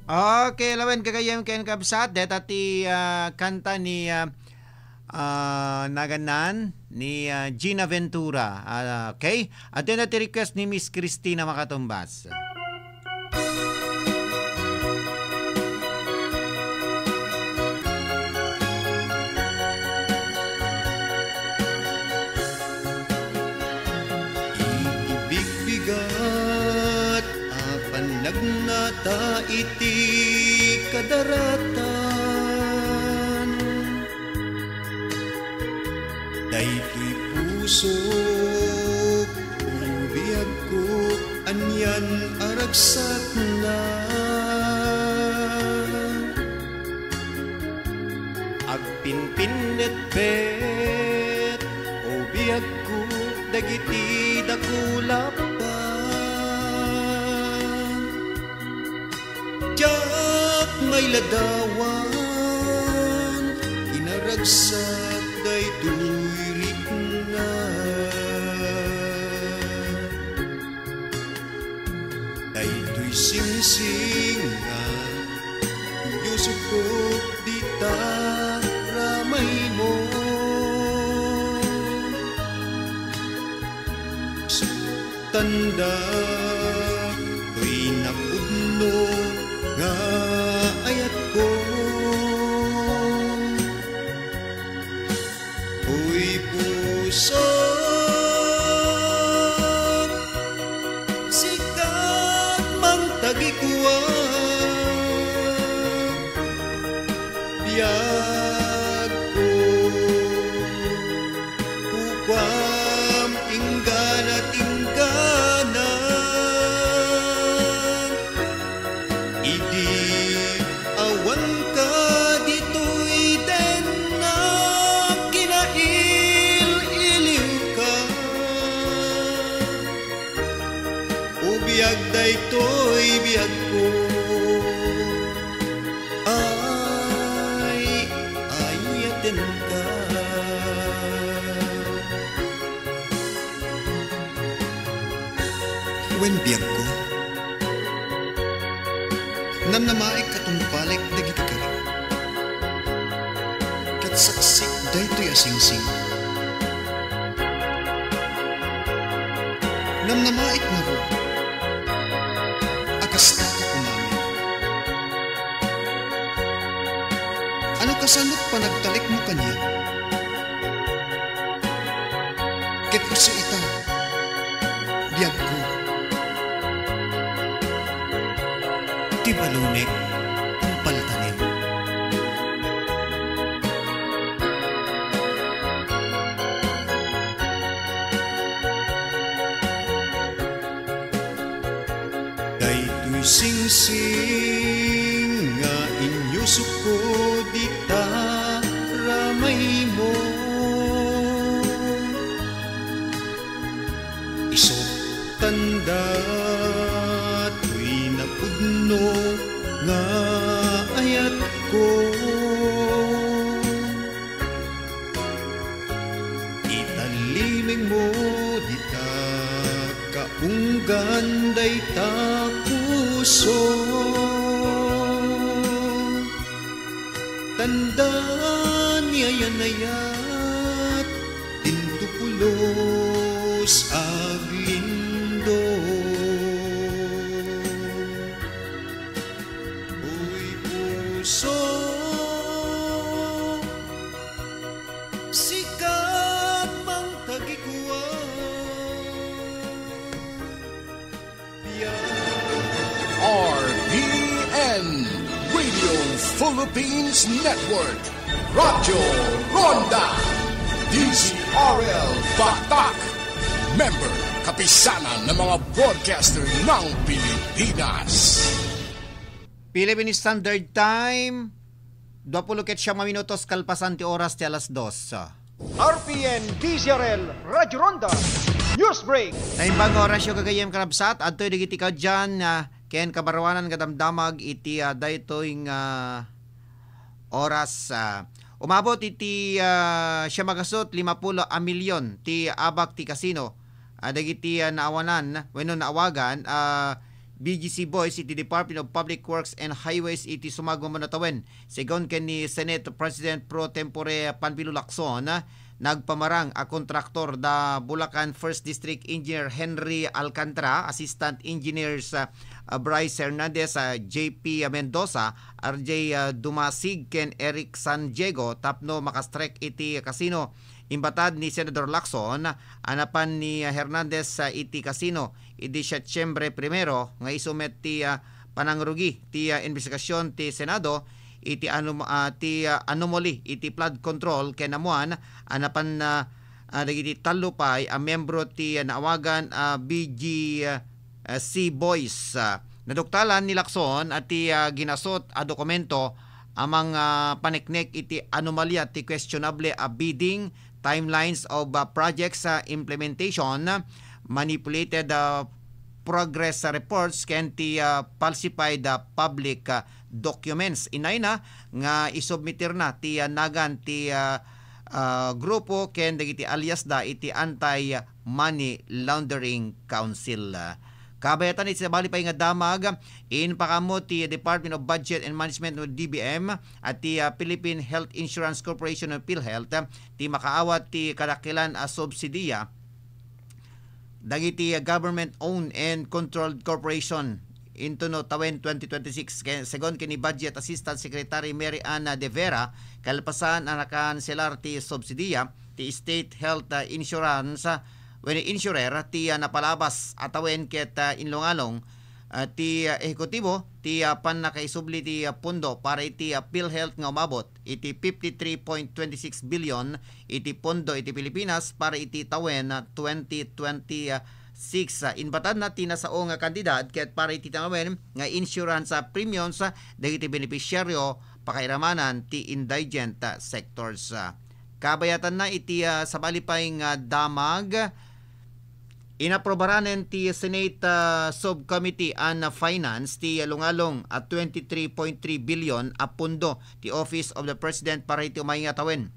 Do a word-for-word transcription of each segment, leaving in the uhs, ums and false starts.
Okay, lawen gagayyem ken kabsat, deta ti, ah, kanta ni, ah, ah, nagannan ni, ah, Gina Ventura. Ah, okay? At yun na ti request ni Miss Christina Makatumbas. Ibigbigat a panagnata iti kadaratan. Daytoy pusok, biagko, anian a ragsakna. Agpinpinnetpet, o biagko, dagiti dakulapan. Diak mailadawan, inaragsak daytoy rikna. Daytoy singsing nga inyusupko dita ramaymo. Tanda, toy napudno nga ayatko. Uy, puso, sika mangtagikua, biagko. Ukuam inggana tinggana. Idi awan ka ditoy dennak, kinail-iliwka. O biag daytoy, biagko. Ay, ayatenka. Wen, biagko, namnamaek a tungpalek dagiti karim, ket saksik daytoy a singsing. Namnamaek ngarud a kasta ka umamin. Ano kasano panagtalekmo kaniak? Ket isu ita, biagko, ti balonek, tungpaltanem. Daytoy singsing nga inyusupko dita ramaymo. Isu, tanda, toy napudno nga ayatko. Itallimengmo dita kaunggan dayta puso. Tanda, ni ayan-ayat, dinto pulos aglindong. Uy, puso, sika mangtagikua. R P N, Radio Philippines Network, Radyo Ronda, D Z R L Batak, member, Kapisanan ng mga Broadcaster ng Pilipinas. Philippine Standard Time, dua pulo ket siam nga minutos kalpasan ti oras ti alas dos. R P N D Z R L Radyo Ronda News Break. Naimbag nga orasyo, gagayyem, karabsat, adtoy dagiti kaudyan, ah, ken kabaruanan nga damdamag iti, ah, daytoy nga oras, ah, umabot iti, ah, siam a gasut lima pulo a milyon ti abak ti kasino, ah, dagiti, ah, naawanan wenno naawagan, ah, B G C Boys iti Department of Public Works and Highways iti sumagmamano a tawen. Segun ken ni Senate President Pro Tempore Panfilo Lacson, nagpamarang a kontraktor da Bulacan First District Engineer Henry Alcantara, Assistant Engineers, ah, Bryce Hernandez, ah, J P Mendoza, R J, ah, Dumasig ken Eric San Diego tapno makastrek iti kasino. Imbatad ni Senador Lacson a napan ni Hernandez, ah, iti kasino idi Setyembre primero nga isu met ti, ah, panangrugi ti, ah, imbestigasyon ti Senado iti anom-, ah, ti, ah, anomaly iti flood control ken ammuan a napan, ah, ah, dagiti tallo pay a miyembro ti, ah, naawagan a B G, ah, C Boys. Ah, naduktalan ni Lacson a ti, ah, ginasut a dokumento a mangpaneknek iti anomalya ti questionable a bidding, timelines of, uh, projects, uh, implementation, manipulated, uh, progress reports, ken ti, uh, falsified, uh, public, uh, documents. Inayna nga isubmitirna ti, uh, nagan ti, uh, uh, grupo ken dagiti aliasda iti Anti-Money Laundering Council. Kabayatan iti sabali pay nga damag, impakaammo ti Department of Budget and Management wenno D B M a ti, ah, Philippine Health Insurance Corporation o PhilHealth, ah, ti makaawat ti kadakkelan a subsidiya dagiti, ah, government-owned and controlled corporation intono tawen twenty twenty-six. Ken, segun ken ni Budget Assistant Secretary Mary Ann De Vera, kalpasan a nakanselar ti subsidiya, ti state health, ah, insurance, ah, wenno insurer ti, ah, napalabas a tawen ket, ah, inlungalong, ah, ti, ah, ehekutibo ti, ah, pannakaisubli ti, ah, pundo para iti, ah, PhilHealth nga umabot iti fifty-three point twenty-six billion iti pundo iti Pilipinas para iti tawen, ah, twenty twenty-six. Ah, imbatadna ti nasao nga kantidad ket para iti tawen nga insurance, ah, premiums, ah, dagiti benepisyaryo pakairamanan ti indigent, ah, sectors. Ah, kabayatanna iti, ah, sabali pay nga damag, inaprobaranen ti Senate, ah, Subcommittee on Finance ti lungalong a twenty-three point three billion a pundo ti Office of the President para iti umay nga tawen.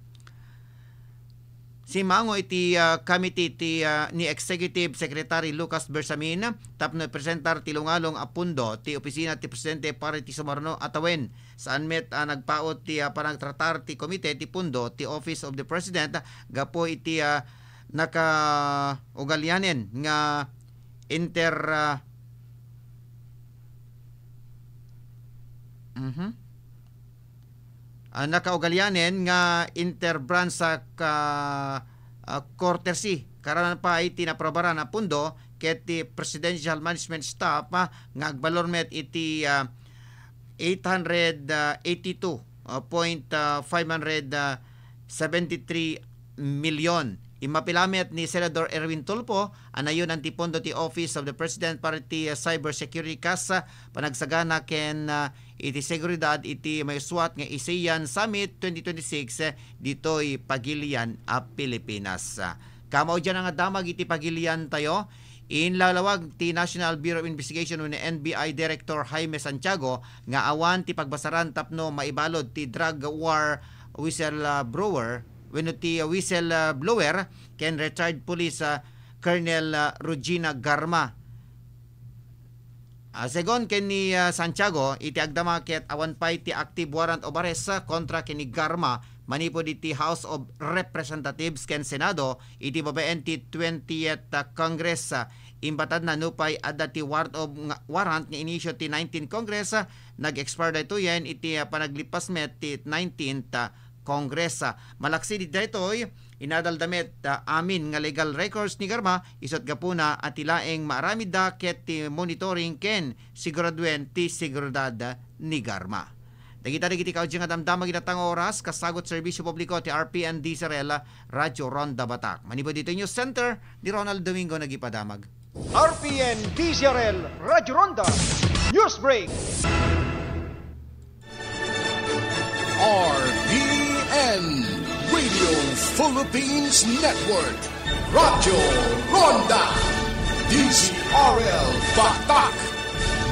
Simmango iti, ah, committee ti, ah, ni Executive Secretary Lucas Bersamin tapno ipresentar ti lungalong a pundo ti opisina ti Presidente para iti sumarno a tawen. Saan met a nagpaut ti, ah, panagtratar ti komite ti pundo ti Office of the President gapu iti, ah, nakaugalianen nga inter, ah, mhm. Ah, nakaugalianen nga interbranch, ah, ka, ah, courtesy. Karanan pay ti naprobaran a pundo ket ti Presidential Management Staff, ah, nga agbalor met iti, ah, eight hundred eighty-two point five hundred seventy-three million. Immapila met ni Senador Erwin Tulfo a nayonan ti pundo ti Office of the President para iti, ah, Cybersecurity kas, ah, panagsagana ken, ah, iti seguridad iti maysuat nga ASEAN Summit twenty twenty-six, eh, ditoy pagilian a Pilipinas. Ah, kamaudian nga damag iti pagilian tayo, inlalawag ti National Bureau of Investigation wenno N B I Director Jaime Santiago nga awan ti pagbasaran tapno maibalud ti drug war whistleblower wenno ti whistleblower ken retired police, ah, Colonel, ah, Regina Garma. Ah, segun ken ni, ah, Santiago, iti agdama ket awan pay ti active warrant of arrest, ah, kontra ken ni Garma manipud iti House of Representatives ken Senado iti babaen ti twentieth, ah, Congress. Ah, imbatadna nupay adda ti warrant of nga, warrant nga inisyu ti nineteenth Congress, ah, nag-expire daytoyen iti, ah, panaglipas met ti nineteenth, ah, Congress. Ah, malaksid iti daytoy, inadalda met, ah, amin nga legal records ni Garma, isut' gapuna a ti laeng maaramidda ket ti monitoring ken siguraduen ti seguridad ni Garma. Dagita dagiti kaudyan nga damdama ginatang oras, kasagut serbisyo publiko ti R P N D Z R L, Radyo Ronda Batak. Manipud ditoy News Center, ni Ronald Domingo nagipadamag. R P N D Z R L Radyo Ronda News Break. R P N Radio Philippines Network, Radyo Ronda, D Z R L Batak.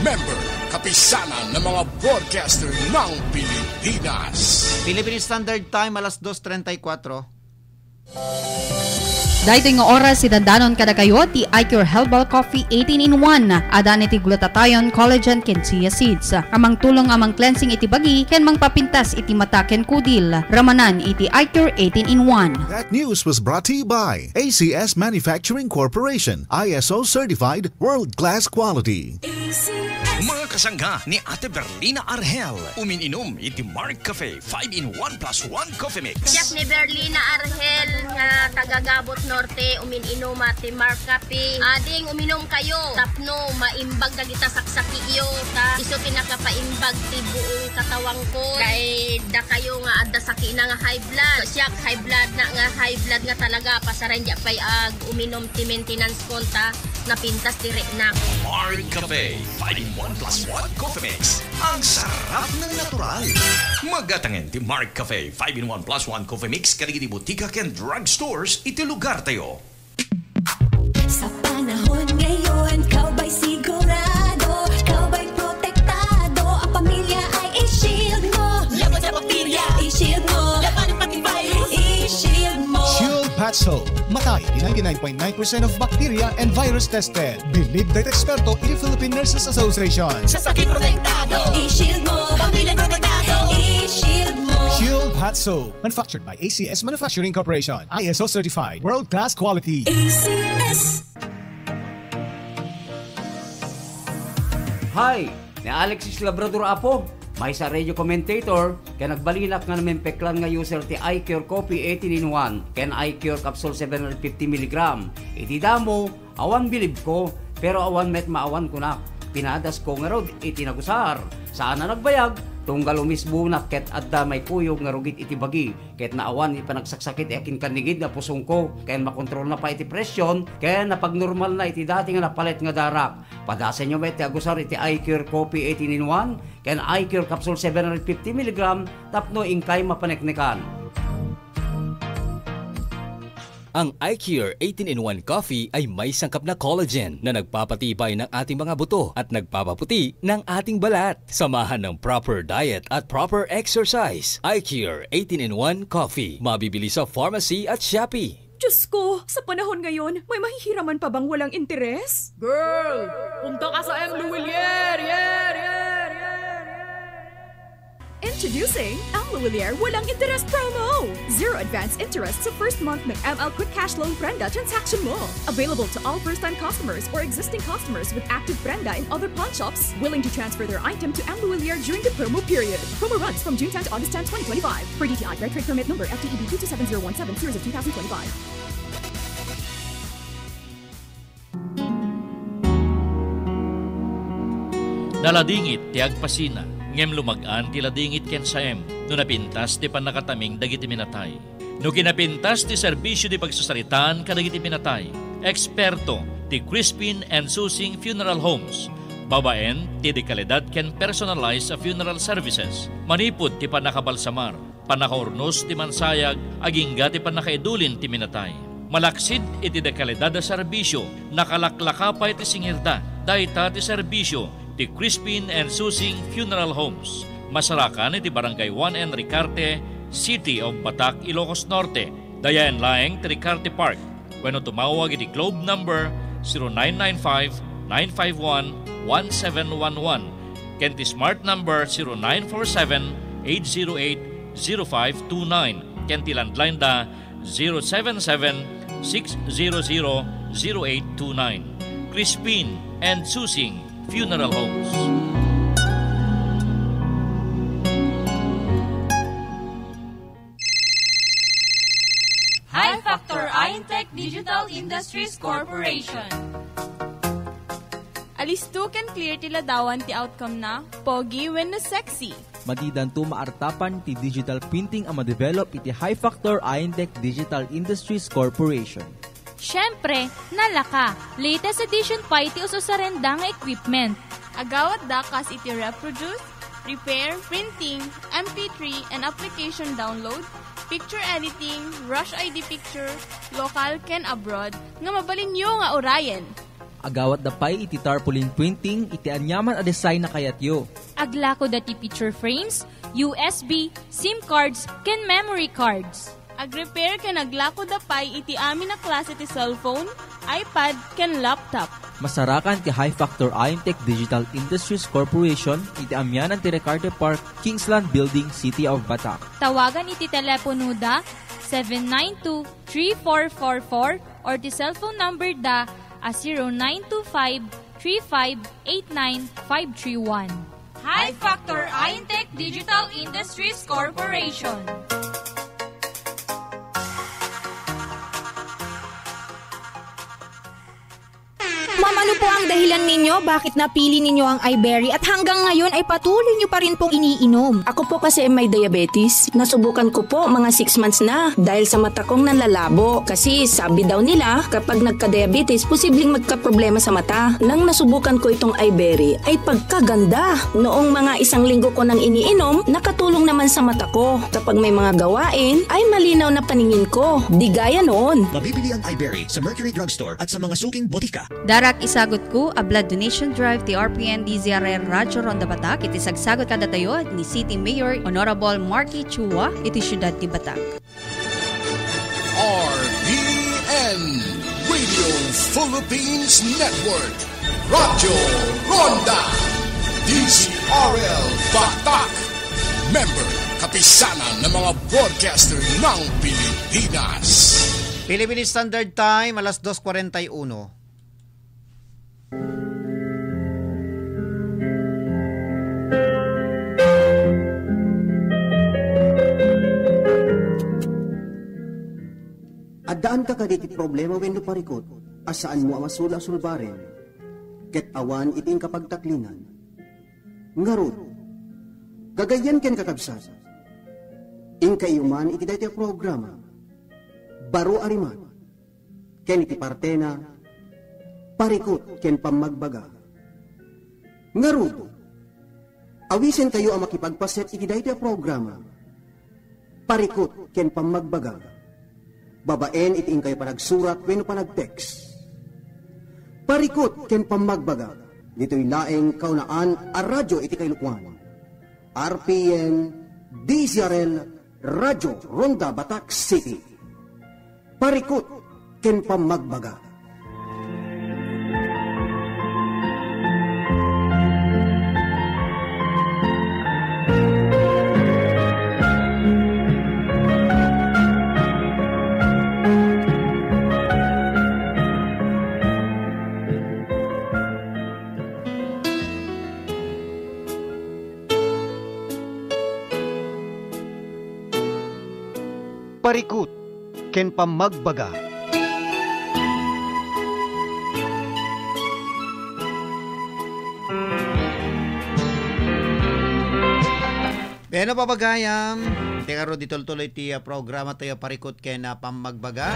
Member, Kapisanan ng mga Broadcaster ng Pilipinas. Philippine Standard Time, alas dos treinta y cuatro. Daytoy nga oras, idandanon kadakayo ti iCure Herbal Coffee eighteen in one. Adan iti glutathione, collagen, ken chia seeds a mangtulong a mang-cleansing iti bagi ken mangpapintas iti mata ken kudil. Ramanan iti iCure eighteen in one. That news was brought to you by A C S Manufacturing Corporation, I S O certified, world-class quality. Mga kasangga ni Ate Berlina Arhel, umin-inom iti Mark Cafe five-in-one plus one Coffee Mix. Siak ni Berlina Arhel nga taga Gabot Norte, umin-inuma ti Mark Cafe. Ading uminom kayo tapno maimbag dagita saksakiyo, ta isu ti nakapaimbag ti buong katawangko. Kay dakayo nga adda sakina nga high blood. Siak high blood na nga high blood nga talaga, pasaren di pay ag uminom ti maintenance kon ta napintas ti reknak. Mark Cafe five-in-one plus one Coffee Mix. Ang sarap ng natural. Magatangen ti Mark Cafe five-in-one plus one Coffee Mix kadagiti butika ken drugstores iti lugar tayo. Sa panahon ngayon, ikaw ba'y sigurado? Ikaw ba'y protektado? Ang pamilya ay i-shield mo. Laban sa bakterya, i-shield mo. Laban ng pati virus, i-shield mo. Shield Patso. Matay di ninety-nine point nine percent of bacteria and virus tested. Believed by eksperto iti Philippine Nurses Association. Sa sakit protektado. I-shield mo. Pamilya protektado. I-shield mo. Shield Patso. Manufactured by A C S Manufacturing Corporation. I S O certified. World-class quality. A C S. Hi! Ni Alexis Labrador Apo, maysa radio commentator, ken nagbalinak nga namimpeklan nga user ti iCure Coffee eighteen in one ken iCure Capsule seven hundred fifty milligram. Iti damo, awan bilibko, pero awan met maawan kunak. Pinadasko ngarud iti nagusar. Saan a nagbayag, tunggal umisbonak ket adda maikuyog nga rugit iti bagi, ket naawan iti panagsaksakit a kinkannigid nga pusongko, ken makontrolna pay iti presyon, ken napagnormalna iti dati nga napalet nga darak. Padasenyo met ti agusar iti iCure Coffee eighteen in one ken iCure Capsule seven hundred fifty milligram tapno inkay mapaneknekan. Ang iCure eighteen in one Coffee ay may sangkap na collagen na nagpapatibay ng ating mga buto at nagpapaputi ng ating balat. Samahan ng proper diet at proper exercise. iCure eighteen in one Coffee. Mabibili sa pharmacy at Shopee. Diyos ko, sa panahon ngayon, may mahihiraman pa bang walang interes? Girl, punta ka sa M. Luwilier! Yeah, yeah, yeah, yeah, yeah. Introducing M. Luwilier Walang Interes Promo! Zero advance interest sa first month ng M L Quick Cash Loan Prenda transaction mo. Available to all first-time customers or existing customers with active Prenda in other pawn shops willing to transfer their item to M. Luwilier during the promo period. Promo runs from June tenth to August tenth, twenty twenty-five. Per D T I, Red Trade Permit Number F T E B two two seven zero one seven, Series of two thousand twenty-five. Naladingit ti agpasina, ngem lumag-an ti ladingit ken saem no napintas ti pannakataming dagiti minatay. No kinapintas ti serbisio ti pagsasaritaan kadagiti minatay, eksperto ti Crispin and Susing Funeral Homes, babaen ti dekalidad ken personalized a funeral services, manipud ti pannakabalsamar, pannakaurnos ti mansayag, agingga ti pannakaidulin ti minatay. Malaksid iti dekalidad a serbisio, nakalaklaka pay ti singirda. Dayta ti serbisio ti Crispin and Susing Funeral Homes. Masarakan iti Barangay one N Ricarte, City of Batac, Ilocos Norte. Dayaen laeng ti Ricarte Park. Wenno tumawag iti Globe number zero nine nine five, nine five one, one seven one one ken ti Smart number zero nine four seven, eight zero eight, zero five two nine ken ti landline da zero seven seven, six zero zero, zero eight two nine. Crispin and Susing Funeral Homes. High Factor Intech Digital Industries Corporation. Alisto ken clear ti ladawan ti outcome na, pogi wenno sexy. Madidanto maartapan ti digital printing a madevelop iti High Factor Intech Digital Industries Corporation. Siyempre, nalaka, latest edition pay ti ususarenda nga equipment. Agawatda kas iti reproduce, repair, printing, M P three, and application download, picture editing, Rush I D picture, local ken abroad, nga mabalinyo nga urayen. Agawatda pay iti tarpaulin printing iti aniaman a design a kayatyo. Aglakoda ti picture frames, U S B, SIM cards, ken memory cards. Agrepair ken aglakoda pay iti amin a klase ti cellphone, iPad, ken laptop. Masarakan ti High Factor Ion Tech Digital Industries Corporation iti amianan ti Recarte Park, Kingsland Building, City of Batak. Tawagan iti teleponoda seven nine two three four four four or ti cellphone number da a zero nine two five three five eight nine five three one. High Factor Ion Tech Digital Industries Corporation. Ma'am, ano po ang dahilan ninyo? Bakit napili ninyo ang iBerry at hanggang ngayon ay patuloy nyo pa rin pong iniinom? Ako po kasi ay may diabetes. Nasubukan ko po mga six months na dahil sa mata kong nanlalabo. Kasi sabi daw nila, kapag nagka-diabetes, posibleng magkaproblema sa mata. Nang nasubukan ko itong iBerry, ay pagkaganda. Noong mga isang linggo ko nang iniinom, nakatulong naman sa mata ko. Kapag may mga gawain, ay malinaw na paningin ko. Di gaya noon. Mabibili ang iBerry sa Mercury Drugstore at sa mga suking botika. Darak isagutko a blood donation drive ti R P N D Z R L Radyo Ronda Batak iti sagsagut kadatayo ni City Mayor Honorable Marky Chua iti siudad ti Batak. R P N Radio Philippines Network, Radyo Ronda, D Z R L Batak. Member, Kapisanan ng mga Broadcaster ng Pilipinas. Philippine Standard Time, alas dos kuwarenta y uno. Addaanka kadi ti problema wenno parikut a saanmo a masula-sulbaren ket awan iti inka pagtaklinan? Ngarud, gagayyem ken kakabsat, inkayyo man iti daytoy a programa, Baro a Rimat, ken iti partena, Parikut ken Pammagbaga. Ngarud, awisenkayo a makipagpaset iti daytoy a programa, Parikut ken Pammagbaga, babaen iti inkayo panagsurat wenno panag-text. Parikut ken Pammagbaga, ditoy laeng kaunaan a radyo iti kailukoan. R P N D Z R L Radyo Ronda Batak City. Parikut ken Pammagbaga. Parikut ken Pammagbaga. Bueno, papagayam, ti ngarud, itultuloy ti, ah, programa tayo, Parikut ken, ah, Pammagbaga.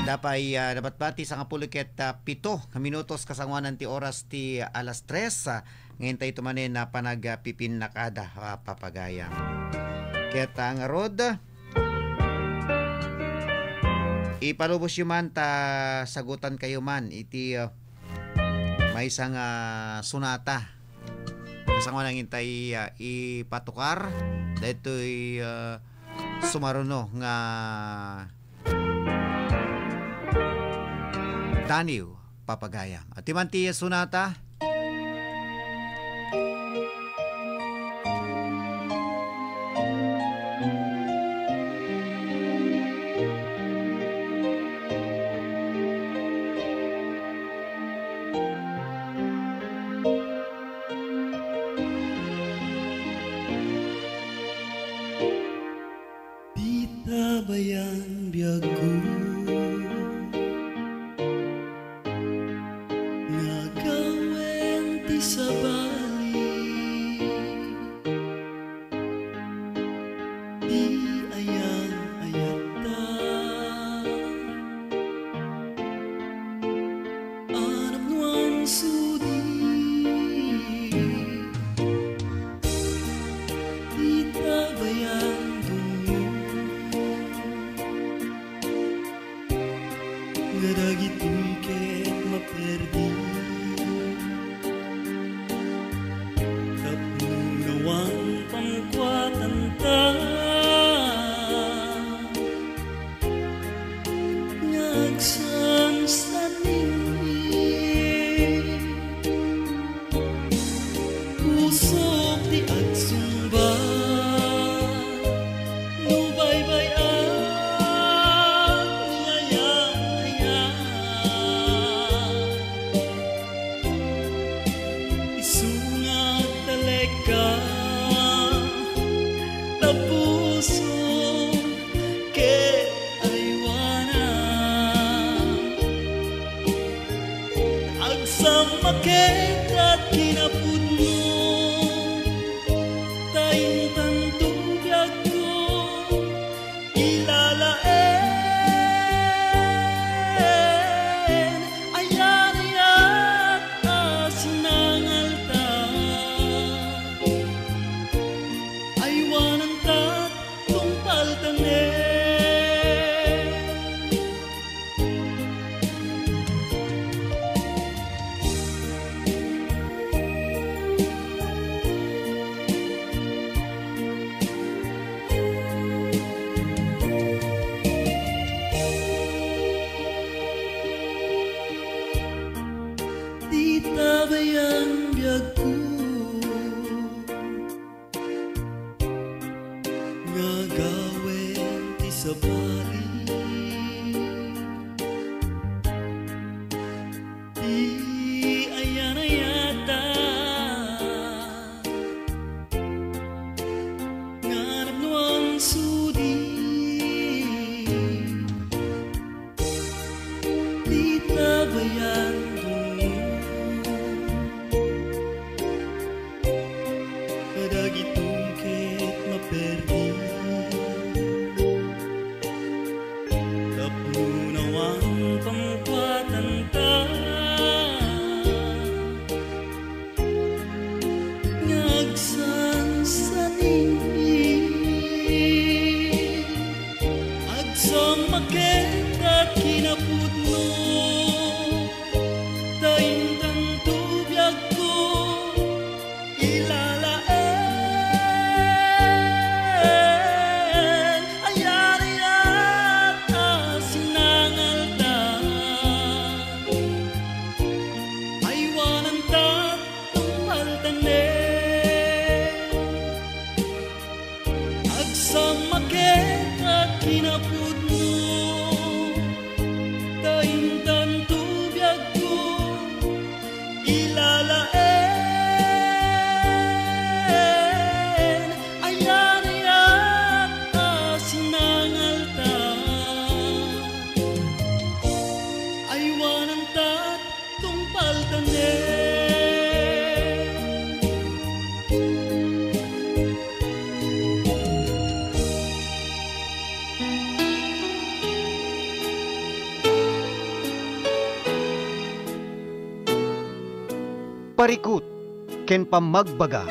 Adda pay, ah, nabatbati, sangapulo ket, ah, pito ka minutos kasangoanan ti oras ti, ah, alas tres, ah, ngayon tayo tumanen na panagpipinnakada, ah, papagayam. Ket, ah, ngarud, ipalubos yo man ta sagutan kayo man iti, ah, maysa nga sonata. Kasangoanan intay, ah, ipatukar daytoy, ah, sumaruno nga daniw, papagayam. Ati man ti sonata. Pitabayan biagko nga gawen ti sabali, ti ayan-ayatta. Anap no ansudi ita bayan dungngo. Nga gawen ti sabali, ti ayan-ayata, nga napnoan sudi, ti tabayan dumo. Kadagitoy ket maperdi. Tapno awan pangkuatanta nga agsansani. Agsammakenta kinapudno, ta intanto biagko ilalaen. Ayariat a sinangalta, aywananta tungpaltanen. Agsammakenta kinapudno, ta intanto biagko ilalaen. Ayariat a sinangalta, aywananta tungpaltanen. Parikut ken pammagbaga.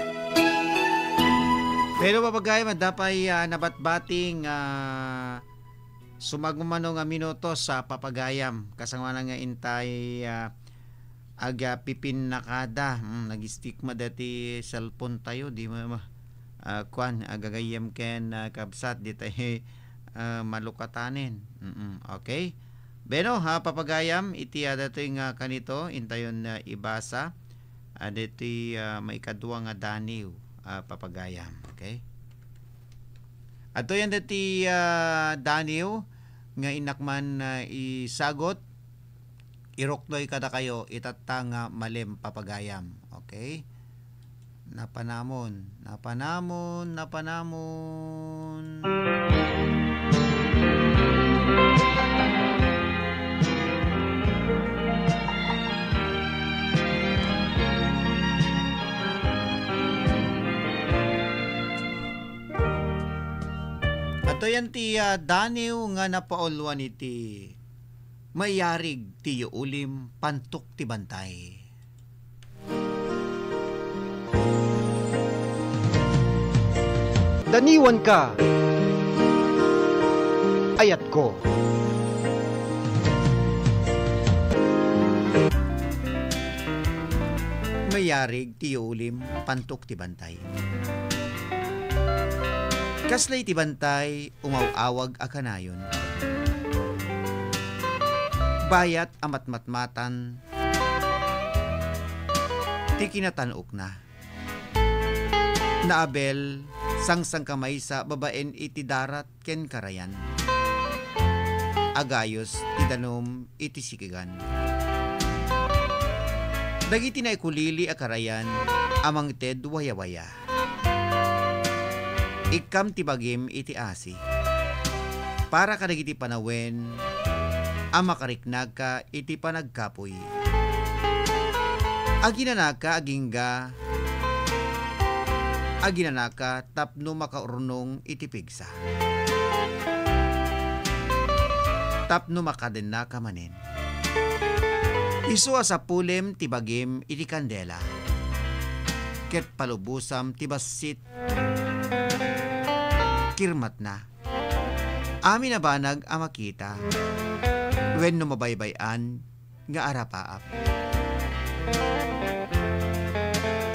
Pero, papagayam, adda pay, ah, nabatbating, ah, sumagmamano nga minutos, ah, papagayam. Kasano nga intay, ah, aga pipinnakada. Hmm, nag-stick ma dati cellphone tayo, di ma, ma, ah, kuan, agagayam ken, ah, kabsat, di tayo, ah, malukatanen. Mm-mm, okay. Beno, ha, papagayam, iti, ah, datoy nga kanito, intayon, ah, ibasa, ah, ditoy, ah, maikadua nga daniw, ah, papagayam. Okay? Adtoy dati, ah, daniw nga innak man, ah, isagut, iruknoy kadakayo itatta nga malem papagayam. Okay? Napanamon, napanamon, napanamon. Adtoy ti, ah, daniw nga napauluan iti Maiyarig ti yuulim, pantok ti bantay. Daniwanka, ayatko. Maiyarig ti yuulim, pantok ti bantay. Kasla iti bantay, umaw-awag a kanayon. Bayat a matmatmatan ti kinatan-okna. Naabel, sangsangkamaysa babaen iti darat ken karayan. Agayos ti danum iti sikigan. Dagiti naikulili a karayan a mangted wayawaya. Ikkam ti bagim iti asi. Para kadagiti panawen a makariknagka iti panagkapuy. Aginanaka agingga, aginanaka tapno makaurnong iti pigsa. Tapno makadennaka manen. Isu a sapulem ti bagim iti kandela, ket palubosam ti bassit kirmatna. Amin a banag a makita wenno mabaybay-an nga arapaap.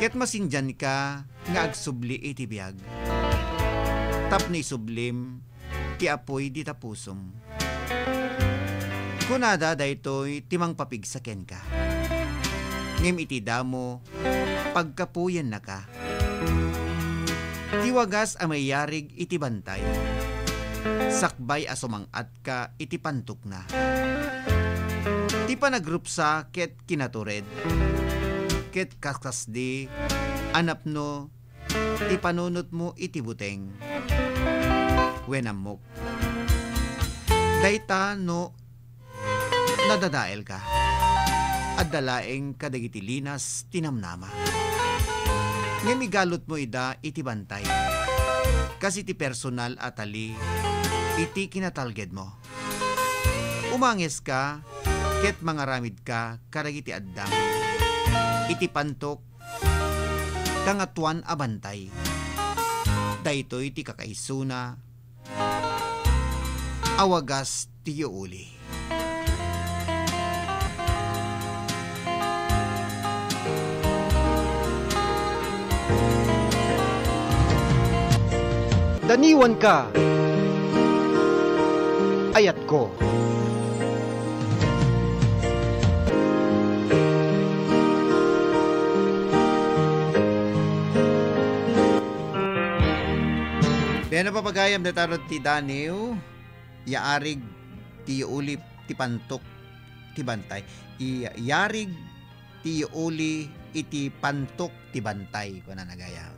Ket masindianka nga agsubli iti biag, tapno isublim ti apuy dita pusom. Kunada daytoy ti mangpapigsa kenka. Ngem iti damo, pagkapuyennaka. Ti wagas a maiyarig iti bantay, sakbay a sumang-atka iti pantokna. Ti panagrupsa ket kinatured, ket kaskasdi a napno ti panunotmo iti buteng wen ammok. Dayta no nadadaelka. Adda laeng kadagiti linas ti namnama. Ngem igalutmo ida iti bantay, kas iti personal a tali iti kinatalgedmo. Umangeska ket mangaramidka kadagiti addam iti pantok, kangatuan a bantay. Daytoy ti kakaisuna a wagas ti yuuli. Daniwanka, ayatko. Dayta no papagayam, dayta rod ti daniw, yarig ti yuuli ti pantok ti bantay. I-, yarig ti yuuli iti pantok ti bantay, kunana gayam.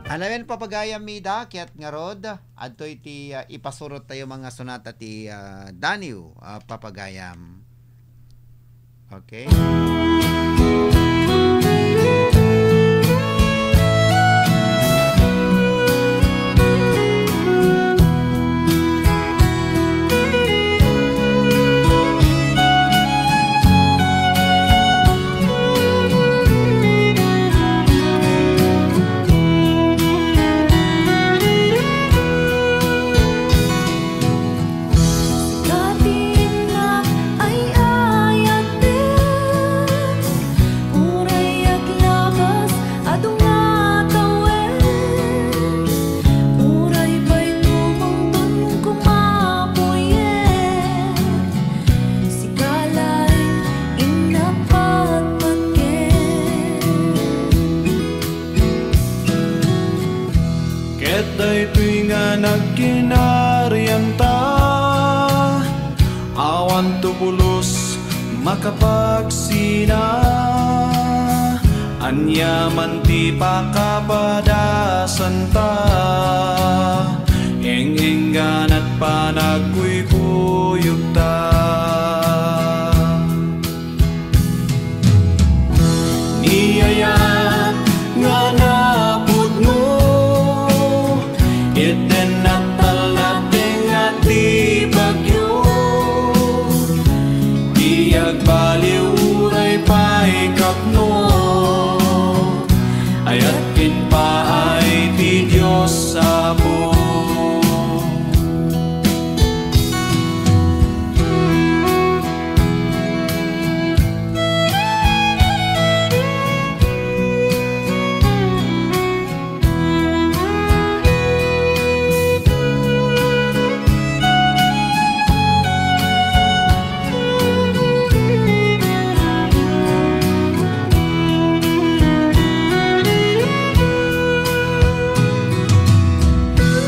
Ania wen papagayam ida, ket ngarud, adtoy ti, ah, ipasurot tayo nga sonata ti, ah, daniw, ah, papagayam. Okay. Sika ti innak, ay-ayatek. Uray aglabas, adu nga tawen. Uray pay tumungton, kumapuyek. Sika laeng, innak, patpatgek. Ket daytoy nga nagkinarianta, awan to pulos makapagsina. Ania man ti pakapadasanta, eng-engganat panagkuykuyogta. Ni ayat nga napudno, iti natalna ti bagyo. Di agbaliw uray pay katno, ayat ken paay ti Dios Apo.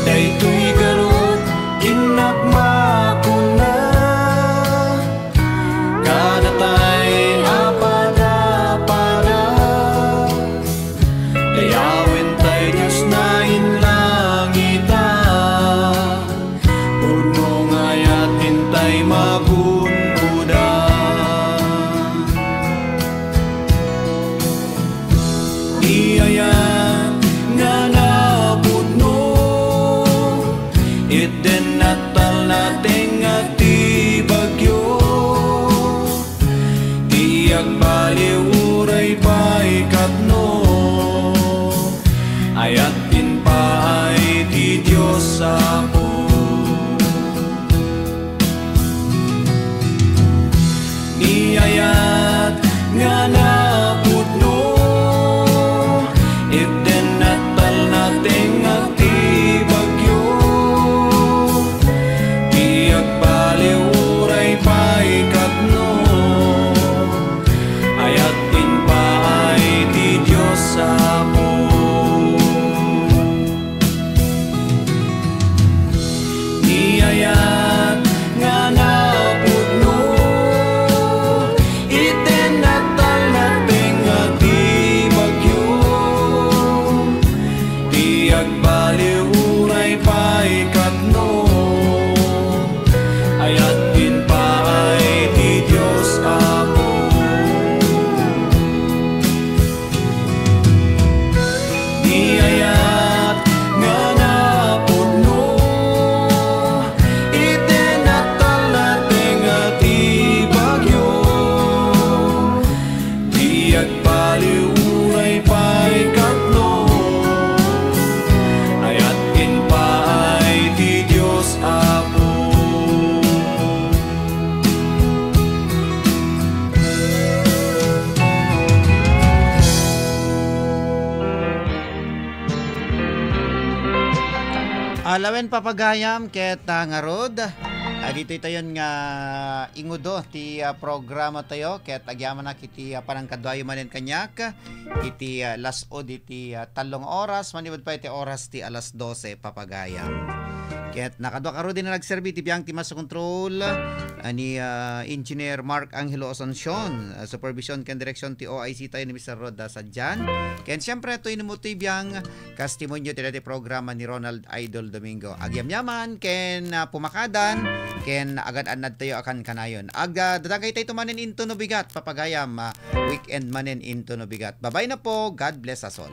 Daytoy garud, innak, makuna, kadatay a padapada. Dayawentayo ti Dios nga inlangita, pudno nga ayat intay magungoda. Ni ayat nga napudno, iti natalna ti bagyo. Di agbaliw uray pay katno, ayat ken paay ti Dios Apo. Ni ayat nga napudno, iti natalna ti bagyo. Alawen, papagayam, ket, ah, ngarud, ah, ditoy tayon nga ingudo ti, ah, programa tayo, ket agyamanak iti, ah, panangkaduayo manen kaniak, iti, ah, las-od iti, ah, tallo nga oras, manipud pay iti oras ti alas dose, papagayam. Ket nakadua ngarud nga nagserbi ti biang ti Master Control, ah, ni, ah, Engineer Mark Angelo Asuncion, ah, supervision ken direksion ti O I C tayo ni Mister Rod Sadian. Ken siyempre, itoy ni Mutoy Biang, kas ti munyo ti daytoy programa ni Ronald Idol Domingo. Agyamyaman ken, ah, pumakadan ken agad-annad tayo a kankanayon. Ag-, ah, dadagay tayo manen into no bigat, papagayam, ah, weekend manen into no bigat. Babay na po. God bless us all.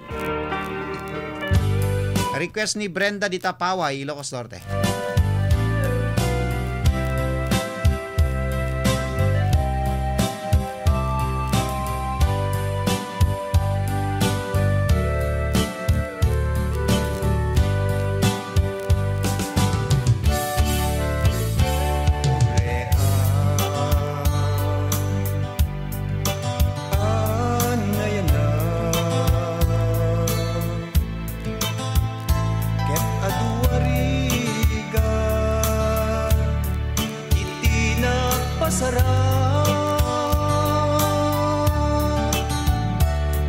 Request ni Brenda di Tapaway, Ilocos Norte. Ket adu a rigat iti nagpasarak,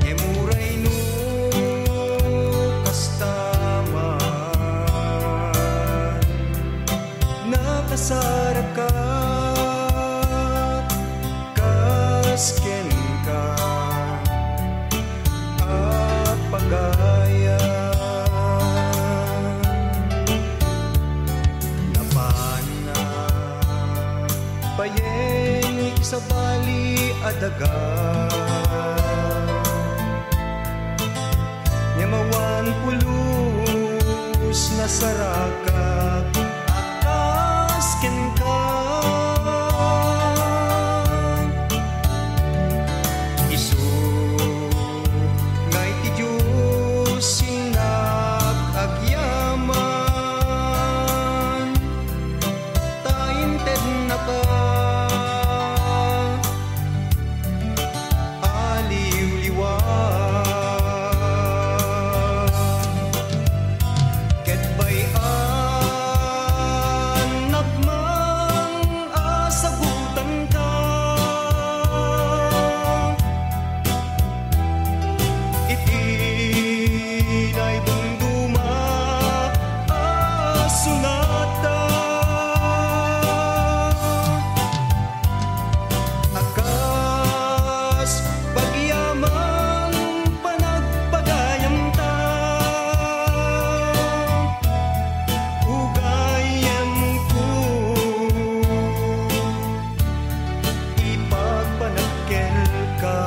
ngem uray no kasta man, nakasarakat kas kenka a pagayam. Napanna payen iti sabali a daga, ngem awan pulos nasarakak a kas kenka. Isu nga iti Dios innak agyaman, ta intednaka a liwliwa. Ket bay-annak man a sagutanka iti naidumduma a sunata. A kas pagyaman panagpagayamta, ugayemko ipagpanagkelka.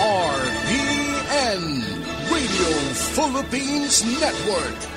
R P N Radio Philippines Network.